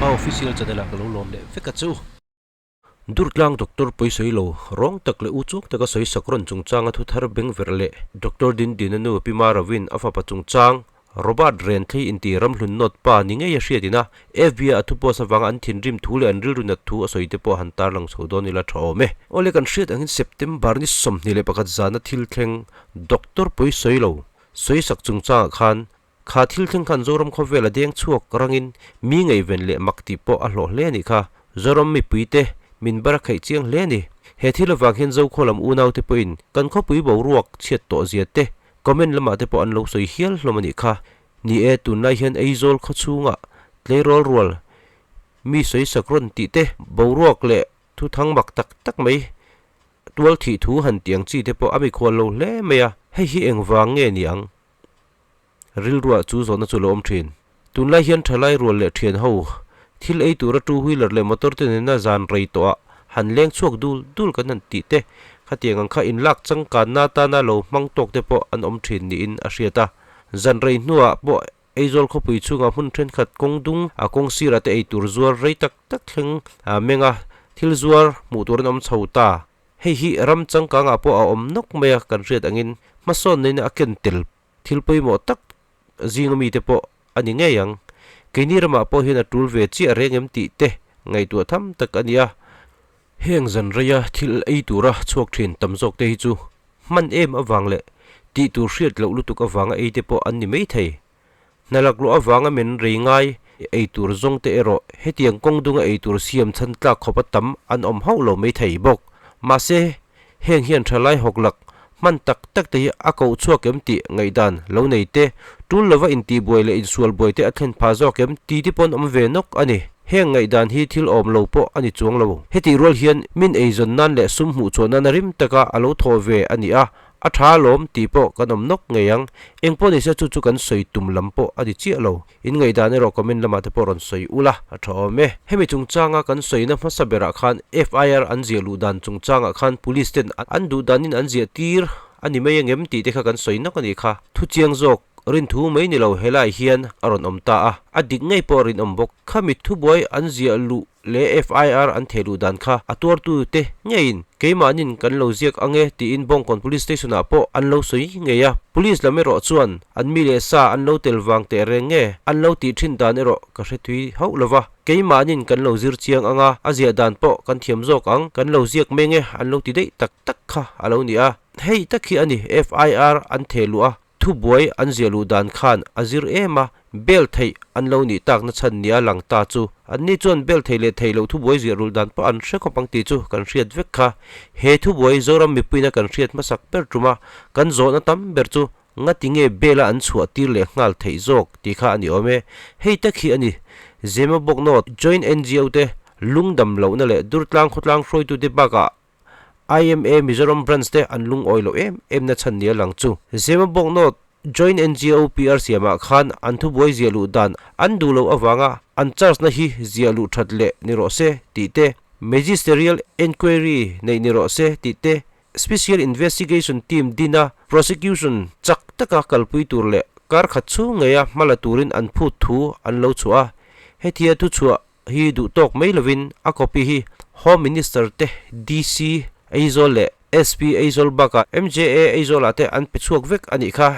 Pa Official channel ah ka lo lawm leh vek a chu. Durtlang Doctor pawisawi lo, rawng tak leh u chuak taka sawi sak rawn chungchanga thu thar beng verh leh Doctor Dindina nu Pi Maravin a fapa chungchang Robert Renthlei inti ramhlun nawt pa ni ngei a hriatin a, FB-a a thu post avanga an thinrim thu leh an rilru nat thu a sawi te pawh han tarlang chho dawn ila tha awm e. Awle kan hriat angin September ni 21 zana thil thleng Doctor pawisawi lo, sawi sak chungchangah khan Kha thil thleng khan Zoram khawvel a deng chhuak rangin mi ngaihven leh mak tih pawh a hlawh hle a nih kha. Zoram mipuite min bar a khaih chiang hle a ni. He thil avang hian Zokhaw lam unaute pawhin kan khawpui boruak chhiat tawh zia te comment lamah te pawh an lo sawi hial hlawm a nih kha. Ni e, tunlai hian Aizawl khaw chhungah tleirawl rual mi sawi sak rawn tih te boruak leh thu thang mak tak tak mai tual thih thu han tih ang chi te pawh a mikhual lo hle mai a, hei hi engvang nge ni ang? Rilruah chu zawhna chu lo awm thin. Tunlai hian thalai rual leh thian ho thil ei tura two wheeler leh motor te nena zan rei tawhah han leng chhuak dul dul kan han tih te khatiang ang kha inlak changkanna atana lo hmang tawk te pawh an awm thin niin a hriat a. Zan rei hnuah pawh Aizawl khawpui chhungah hmun thenkhat kawng dung a kawng sirah te ei tur zuar rei tak tak thleng a meng a, thil zuar hmuh tur an awm chho ta. Hei hi ram changkangah pawh a awm nawk mai a kan hriat angin hmasawn neiin a ken tel Thil pawimawh tak zinga mite pawh a ni ngei ang. Keini ramah pawh hian a tul ve chiah reng em tih te ngaihtuah tham tak a ni a. Heng zan reia thil ei tura chhuak thin tam zawk te hi chu hman em avang leh tih tur hriat loh lutuk avanga ei te pawh an ni mai thei. Hna lakluah avanga men rei ngai ei tur zawng te erawh hetiang kawng dunga ei tur siam chhan tlak khawpa tam an awm hauh lo mai thei bawk. Mahse, Heng hian thalai hawklak hman tak tak te hi a koh chhuak em tih ngaihdan lo nei te, tul lova intihbuai leh insual buai te a thlen phah zawk em ti te pawn awm ve nawk a ni. Heng ngaihdan hi thil awm lo pawh a ni chuang lo. Hetih rual hian min eizawn nan leh sum hmuh chhuah nana rim taka a lo thaw ve a ni a, A tha alawm tih pawh kan awm nawk ngei ang. Eng pawh nise chu chu kan sawi tum lam pawh a ni chiah lo. In ngaihdan erawh comment lamah te pawh rawn sawi ula a tha awm e. Hemi chungchanga kan sawina hmasa berah khan FIR an ziah luh dan chungchangah khan police ten an duh danin an ziah tir a ni mai angem tih te kha kan sawi nawk a nih kha. Thu chiang zawk rin thu mai ni lo helai hian a rawn awm ta a, a dik ngei pawh a rinawm bawk. Khami thubuai an ziah luh leh FIR an theh luh dan kha a tuartu te ngeiin keimahnin kan lo ziak ang e tiin Bawngkawn Police Station ah pawh an lo sawi ngei a. Police lam erawh chuan an mi leh sa an lo tel vang teh reng nge an lo tih thin dan erawh ka hre thui hauh lo va. Keimahnin kan lo zir chiang ang a, a ziah dan pawh kan thiam zawk ang, kan lo ziak meng e an lo ti daih tak tak kha a lo ni a. Hei tak hi a ni FIR an theh luh a. Thubuai an ziah luh dan khan a zir em a, bel theih an lo nih takna chhan nia lang ta chu. Anni chuan bel theih leh theih loh thubuai ziah rulh dan pawh an hre khawp ang tih chu kan hriat vek kha. He thubuai Zoram mipuina kan hriat hmasak ber tuma kan zawhna tam ber chu ngati nge bela an chhuah tir leh nghal theih zawk tih kha a ni awm e. Hei tak hi a ni. Zemabawk North Joint NGO te lungdam lohna leh Durtlang khawtlang hruaitute bakah IMA Mizoram Branch te an lungawi loh em em na chhan nia lang chu. Zemabawk North Joint NGO PR siamah khan an thubuai ziah luh dan an duh loh avanga an charge na hi ziah luh that leh ni rawh se tih te, Magisterial Enquiry neih ni rawh se tih te, Special Investigation Team dina prosecution chak taka kalpui tur leh kar khat chhung ngeia hmala turin an phut thu an lo chhuah a, hetia thuchhuah hi duh tawk mai lovin a copy hi Home Minister te DC Aizawl leh SP Aizawl bakah MJA Aizawl ah te an pe chhuak vek a nih kha.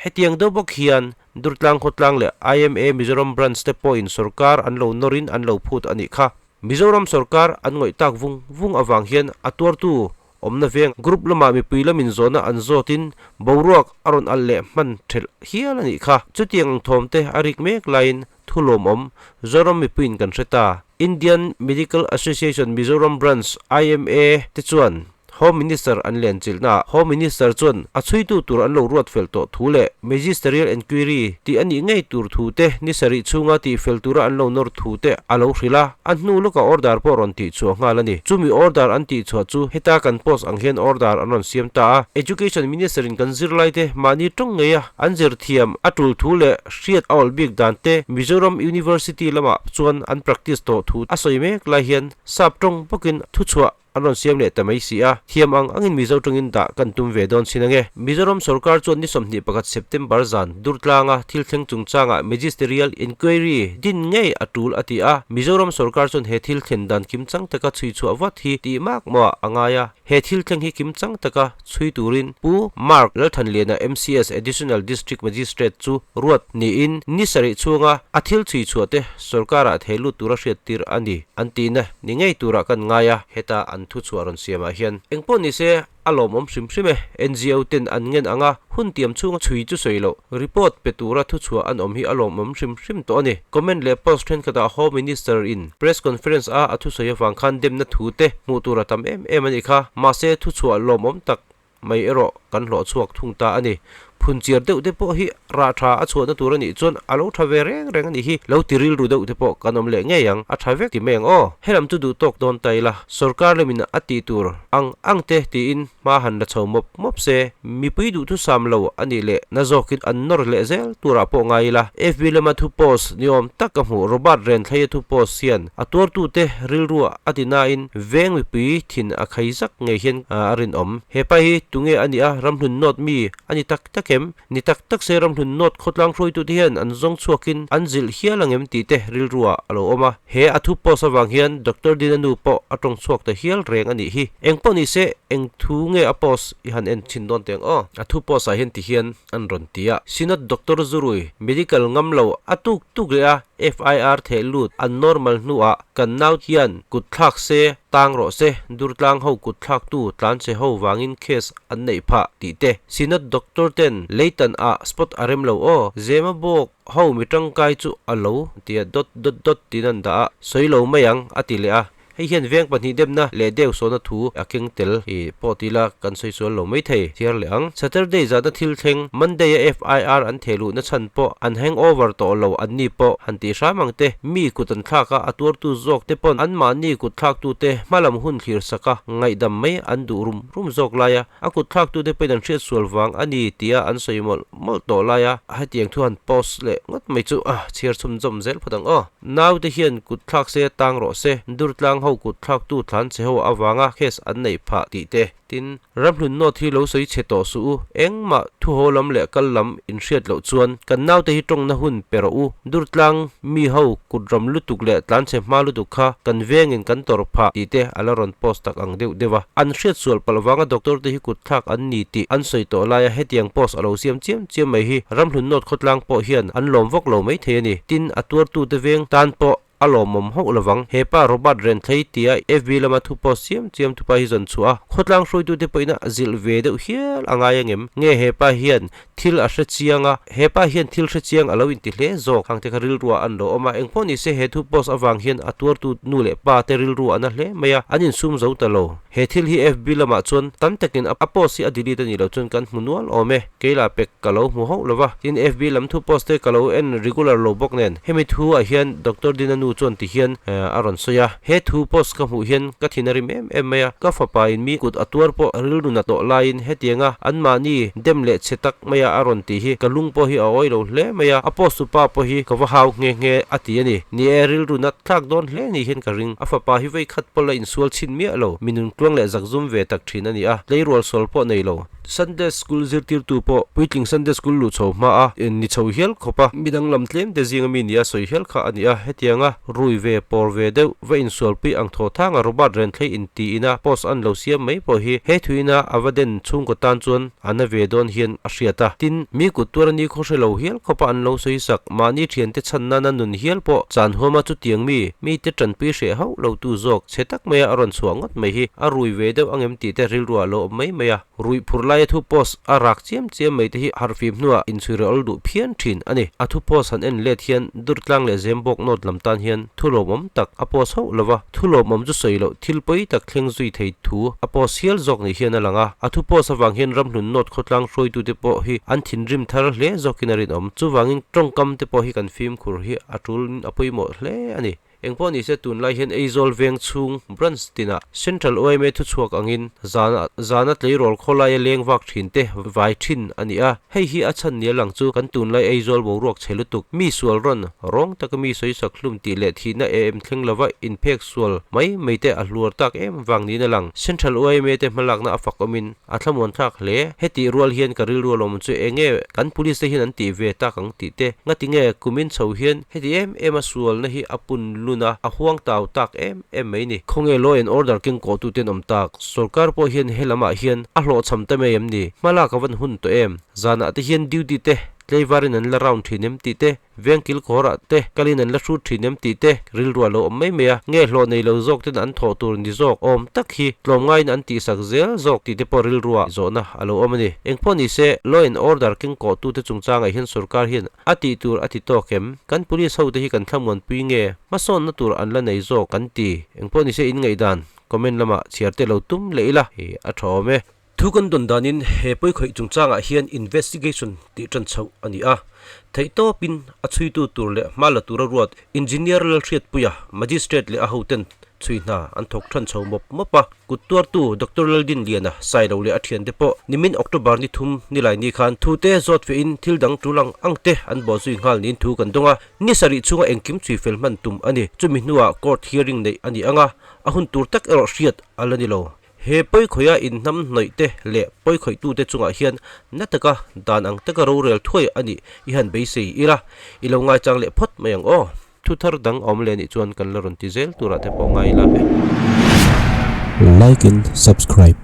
Hetiang deuh bawk hian Durtlang Khawtlang leh IMA Mizoram Branch te pawhin sawrkar an lo nawrin an lo phut a nih kha. Mizoram sawrkar an ngawih tak vung vung avang hian a tuartu awmna veng group lamah mipui lamin zawhna an zawtin boruak a rawn alh leh hman thelh hial a nih kha. Chutiang ang thawm te a rik mek laiin thu lawmawm Zoram mipuiin kan hre ta. Indian Medical Association Mizoram Branch, IMA, te chuan Home Minister an lenchilhnaah Home Minister chuan a chhuitu tur an lo ruat fel tawh thu leh Magisterial Enquiry tih a nih ngei tur thu te ni sarih chhunga tih fel tura an lo nawr thu te a lo hrilh a, a hnu lawkah order pawh rawn tih chhuah nghal a ni. Chumi order an tih chhuah chu heta kan post ang hian order an rawn siam ta a. Education Minister in kan zirlaite mahni tawng ngei a an zir thiam a tul thu leh hriat a awlh bik dan te Mizoram University lamah chuan an practice tawh thu a sawi mek lai hian sap tawng bawkin thuchhuah. an rawn siam leh ta mai si a, thiam ang angin Mizo tawngin dah kan tum ve dawn chin ange. Mizoram sorkar chuan ni 21 September zan Durtlanga thil thleng chungchangah Magisterial Inquiry din ngei a tul a ti a, Mizoram sorkar chuan he thil thlen dan kimchang taka chhui chhuah vat hi tih mak mawh a ngai a, he thil thleng hi kimchang taka chhui turin Pu Mark Lalthanliana MCS Additional District Magistrate chu ruat niin ni sarih chhunga a thil chhui chhuah te sorkarah thei lut tura hriattir a ni an tihna ni ngei turah kan ngai a, heta an thuchhuah rawn siamah hian engpawh nise a lawmawm hrim hrim e. NGO ten an ngen ang a, hun tiam chhunga chhui chu sawi loh, report pe tura thuchhuah an awm hi a lawmawm hrim hrim tawh a ni. Comment leh post thenkhatah Home Minister in press conference a a thusawi avang khan demna thu te hmuh tur a tam em em a nih kha. Mahse thuchhuah lawmawm tak mai erawh kan hlawh chhuak thung ta a ni. Phunchiar deuh te pawh hi rah tha a chhuahna tur a nih chuan a lo tha ve reng reng a nih hi. Lo ti rilru deuh te pawh kan awm leh ngei ang, a tha vek ti mai ang aw. Helam chu duh tawk dawn ta ila, sorkar lemin a tih tur ang ang te tiin hma han la chho mawp mawp se, mipui duhthusam lo a nih leh na zawkin an nawr leh zel turah pawh ngai ila. FB lama thu post ni awm tak ka hmuh Robert Renthlaia thu post hian a tuartute rilru a ti nain veng mipui thin a khai zak ngei hian a rinawm. Hepa hi tunge a nih a, ramhlun nawt mi a ni tak tak em? Ni tak tak se ramhlun nawt khawtlang hruaitute hian an zawng chhuakin an zilh hial ang em tih te rilruah a lo awm a. He a thu post avang hian Doctor Dina nu pawh a tawng chhuak ta hial reng a nih hi. Eng pawh ni se eng thu nge a post i han en chhin dawn teng aw. A thu post ah hian ti hian an rawn ti a. Synod Doctor Zurui medical ngam lo a tuk tuk leh a FIR theh lut an normal hnuah kan nau hian kut thlak se tang rawh se Durtlang ho kut thlak tu tlanchhe ho vangin case an neih phah tih te Synod Doctor ten leitan ah spot a rem lo aw Zema bawk ho mi tangkai chu a lo tia dot dot dot tiin an dah a sawi lo mai ang a ti leh a. Hei hian veng pahnih demna leh deuh sawhna thu a keng tel i pawh ti ila kan sawi sual lo mai thei. Chhiar leh ang. Saturday zahna thil thleng, Monday a FIR an theh luhna chhan pawh an hangover tawh lo an ni pawh han tih hram ang te. Mi kut an thlak a, a tuartu zawk te pawn anmahni kut thlaktute hmalam hun thlir sak a, ngaihdam mai an duh rum rum zawk lai a, a kut thlaktute pawhin an hriat sual vang a ni tia an sawi mawlh mawlh tawh lai a, hetiang thu han post leh ngawt mai chu chhiar chhunzawm zel phawt ang aw. Naute hian kut thlak se tang rawh se, Durtlang ho kut thlaktu thlan che ho avanga case an neih phah tih te. Tin, Ramhlun note hi lo sawi chhe tawh suh u, engmah thu haw lam leh kal lam in hriat loh chuan kan naute hi tawngna hun pe rawh u, Durtlang mi ho kut ram lutuk leh tlan chhe hma lutuk kha kan vengin kan tawrh phah tih te a la rawn post tak ang deuh deuh a. An hriat sual palh vanga doctor te hi kut thlak an ni tih an sawi tawh laia hetiang post a lo siam chiam chiam mai hi Ramhlun North khawtlang pawh hian an lawm vak lo mai thei a ni. Tin, a tuartute veng tan pawh a lawmawm hauh lovang. He pa Robert Renthlei tia FB lama thu post chiam chiam tupa hi zawn chhuah a, khawtlang hruaitute pawhin a zilh ve deuh hial a ngai angem? Nge he pa hian thil a hre chiang a, he pa hian thil hre chiang a lo inti hle zawk. Hangte kha rilruah an lo awm a, engpawh ni se he thu post avang hian a tuartu nu leh pa te rilru a na hle mai a, an insum zo ta lo. He thil hi FB lamah chuan tam takin a post hi a delete a nih loh chuan kan hmu nual awm e. Kei lah pek ka lo hmu hauh lo va, tin FB lam thu post te ka lo en regular lo bawk nen. Hemi thu ah hian Doctor Dina nu chuan ti hian a rawn sawi a, he thu post ka hmuh hian ka thin a rim em em mai a, ka fapa in mi kut a tuar pawh rilru nat tawh laiin hetianga anmahni dem leh chhe tak maia a rawn tih hi ka lung pawh hi a awi lo hle mai a, a post tu pa pawh hi ka va hau nghe nghe a ti a ni. Ni e, rilru nat thlak dawn hle ni hian ka ring. A fapa hi vei khat pawh la insual chhin miah lo, mi nuntluang leh zakzum ve tak thin a ni a, tleirawl sawl pawh nei lo. Sunday School zirtirtu pawh puitling Sunday School luh chho hma a, ni chho hial khawp a, mi danglam tlem te zinga mi nia sawi hial kha a ni a, hetianga rui ve pawr ve deuh va insualpui ang thaw thanga Robert Renthlei inti ina post an lo siam mai pawh hi he thuina a va den chhungkaw tan chuan a na ve dawn hian a hriat a. Tin, mi kut tuar a ni khaw hre lo hial khawpa an lo sawi sak, mahni thiante chhan nana nun hial pawh chan huama chutiang mi, mite tanpui hreh hauh lo tu zawk chhe tak maia a rawn chhuah ngawt mai hi a rui ve deuh angem tih te rilruah a lo awm mai mai a. Ruih phur laia thu post a rak chiam chiam mai te hi harhfim hnuah inchhui reh awl duh phian thin a ni. A thu post han en let hian Durtlang leh Zembawk North lam tan hian thu lawmawm tak a post hauh lo va, thu lawmawm chu sawi loh thil pawi tak thleng zui thei thu a post hial zawk ni hian a lang a. A thu post avang hian Ramhlun North khawtlang hruaitute pawh hi an thinrim thar hle zawkin a rinawm. Chuvangin tawngkam te pawh hi kan fimkhur hi a tulin a pawimawh hle a ni. Engpawh nise tunlai hian Aizawl veng chhung branch tinah Central yma thuchhuak angin zana zana tleirawl khawlaia leng vak thin te vai thin a ni a. Hei hi a chhan nia lang chu kan tunlai Aizawl boruak chhe lutuk, mi sual rawn, rawng taka mi sawisak hlum tih leh thihna em thleng lova inphek sual mai mai te a hluar tak em vang niin a lang. Central yma te hmalakna a fak awmin a thlamuan thlak hle. Hetih rual hian ka rilru alawm chu eng nge kan police te hian an tih ve tak ang tih te, ngati nge kumin chho hian heti em em a sualna hi a pun lun a, a huang tau tak em em mai ni. Khawnge law and order keng kawh tu ten awm tak? Sorkar pawh hian he lamah hian a hlawhchham ta mai em ni? Hmalak a van hun tawh em? Zanah te hian duty te tleivarin an la round thin em tih te, veng kilkhawrah te kalin an la hrut thin em tih te rilru a lo awm mai mai a. Nge hlawh nei lo zawk ten an thawh tur ni zawk awm tak hi tlawmngaiin an tihsak zel zawk tih te pawh rilrua zawhna a lo awm a ni. Engpawh ni se, law and order keng kawhtute chungchangah hian sorkar hian a tih tur a ti tawk em? Kan police hote hi kan thlamuanpui nge? Hmasawnna tur an la nei zawk kan ti. Engpawh ni se in ngaihdan comment lamah chhiar te lo tum leh ila hi a tha awm e. Thu kan dawn danin he pawikhawih chungchangah hian investigation tih tan chhoh a ni a. Theihtawpin a chhuitu tur leh hma la tura ruat Engineer Lalhriatpuia, Magistrate leh a hoten chhui hna an thawk than chho mawp mawp a. Kut tuartu Doctor Laldinliana Sailo leh a thiante pawh nimin October ni thum nilai ni khan thute zawt fehin thil dang tul ang ang te an bawh zui nghal niin thu kan dawng a. Ni sarih chhunga engkim chhui fel hman tum a ni. Chumi hnuah court hearing neih a ni ang a, a hun tur tak erawh hriat a la ni lo. He pawikhawia inhnam hnawih te leh pawikhawih-tute chungah hian na taka dan ang taka rorel thuai a nih i han beisei ila, i lo ngaichang leh phawt mai ang aw. Thu thar dang a awm leh nih chuan kan la rawn ti zel turah te pawh ngai ila e. Like and subscribe.